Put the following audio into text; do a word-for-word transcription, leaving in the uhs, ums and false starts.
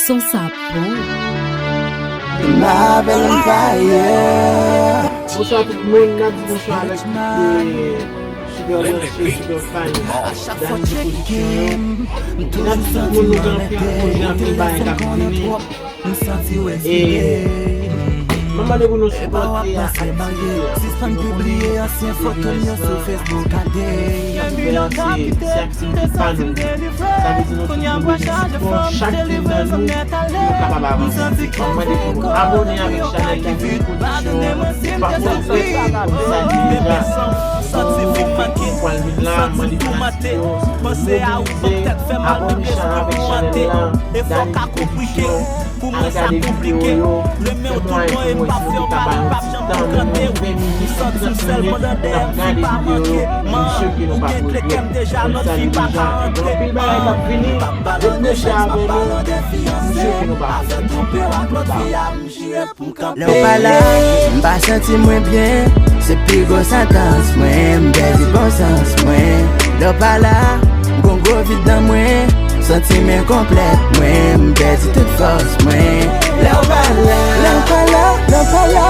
ton chapeau. Mwen avè l ann payè. Bonswa tout moun, n ap di bonswa avèk de Super Branche, Super Fan, Dani sou pozisyon yo. N ap di tout moun nou gen anpil pwojè, anpil bagay k ap vini. E mwen mande pou nou sipòte aktivite a. Sispann pibliye ansyen foto m yo sou Facebook. Fè bilan gras se aktivite pa nou. Sa vle di nou tout nou bezwen sipò chak youn nan nou pou nou kapab avanse. Mwen mande pou nou abòne avèk chanèl la, Vini Pwodiksyon an, pase sou sa deja. Pou moun ki pral vin la, mande fanatik yo mobilize, abòne avèk chanèl la, Dani Pwodiksyon. Al gade videyo yo, se mwayen pou mwen si nou te ka bay yon ti tan, menm yon ven minit, trant minit, pou n ap gade videyo yo, m sure ke nou p ap regrèt. Nou salye deja, gen anpil bagay k ap vini, ret branche avè nou, m sure ke nou p ap regrèt. Lè w pa la, m pa santi mwen byen. Se pi gwo santans mwen, m pèdi bon sans mwen. Lè w pa la, m gon gwo vid nan mwen. Santi m enkonplèt mwen, m pèdi tout fòs mwen. Lè w pa la, lè w pa la, lè w pa la.